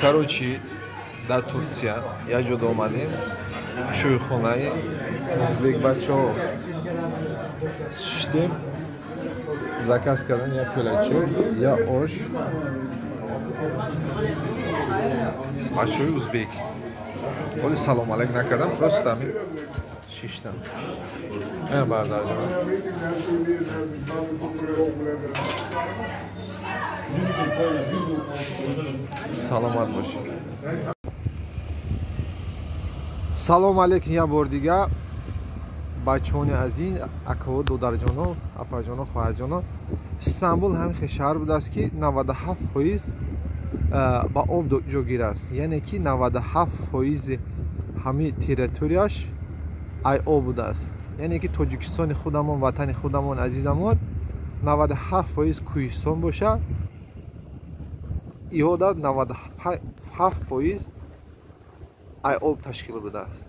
Короче, дар Турция як ҷода омадем, чойхонаи узбек бачаҳо шиштем, заказ кардем як пиёла чой, як ош. Бачаҳои узбек. Ҳоли салом алейк накардам, просто ҳамин шиштам. Бародарҷон. Саломат бошед. Салом алейкум як бор дига бачаҳони азиз, акаҳо, додарҷоно, апаҷоно, хоҳарҷоно. Истанбул ҳамин хел шаҳр будааст, ки 97% ба об ҷойгир аст. Яъне ки 97% ҳамин территорияш ай об будааст. Яъне ки Тоҷикистони худамон, ватани худамон азизамон 97% кӯҳистон боша, иҳода 97% ай об ташкил будааст.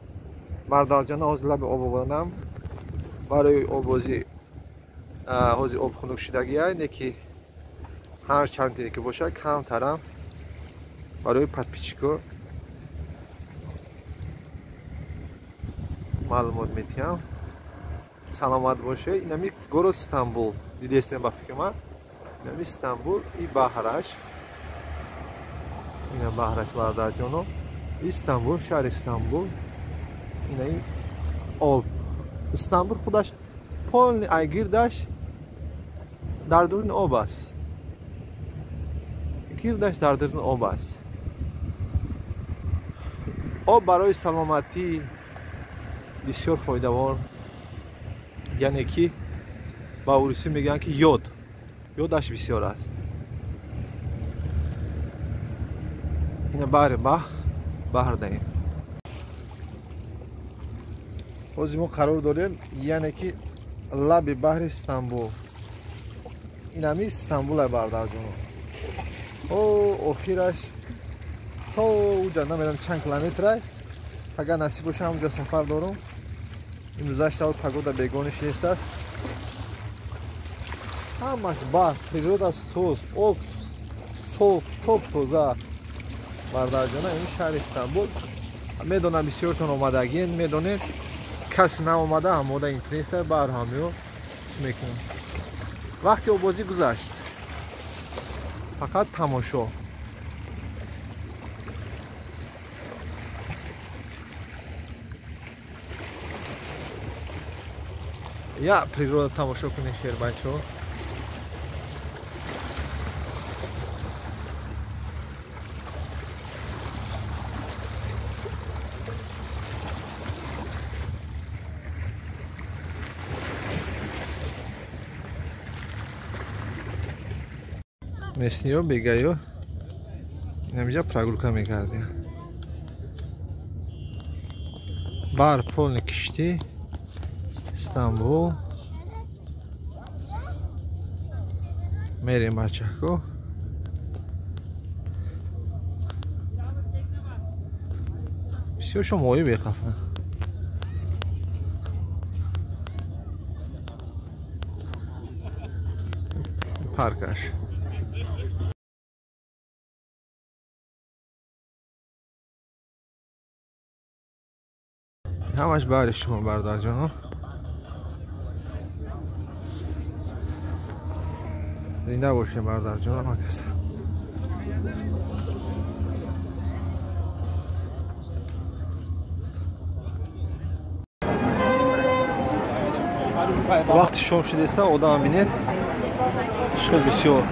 Бародарҷона, ҳозир лаби об овардам. Барои оббозӣ ҳозир об хунук шудагия, не ки ҳар чанде ки бошад камтарам барои подписчико маълумот медиҳам. Саломат бошед. Инами город Истанбул дидестем ба фикри ман. Инами Истанбул и баҳраш, ина баҳраш бародарҷоно. Истанбул, шаҳри Истанбул, инаи об. Истанбул худаш полни ай гирдаш дар дуруни об аст. Гирдаш дар дуруни об аст. Об барои саломатӣ бисёр фоидавор, яъне ки ба урусӣ мегӯянд ки ёд, ёдаш бисёр аст. Ина баҳри баҳр даем. Ҳозир мо қарор дорем, яъне ки лаби баҳри Истанбул. Инами Истанбул ай бародарҷоно. О охираш то уҷа намедонам чанд километрай. Агар насиб боша ҳамуҷа сафар дорум. Имрӯзаш тавр погода бегониш нест аст. Ҳамаш баҳр, природа соз, об соф, топ тоза. Бародарҷона, ин шаҳри Истанбул. Медонам бисёртон омадагиен, медонед. Кас наомада, ҳамода интереста, баҳр ҳамиё чӣ мекунам. Вақти оббозӣ гузашт. Фақат тамошо. Я природа тамошо кунед, хер бачаҳо. Местниё бегаё инамиҷа прогулка мекардем. Баҳр полни киштӣ Истанбул. Мерем бачаҳко. Бисёршо моҳӣ мехафанд. Паркаш. Ҳамаш баҳри шумо бародарҷоно. Зинда бошем бародарҷоно ҳама кас. Вақти шом шудеста одам бинед хел бисёр.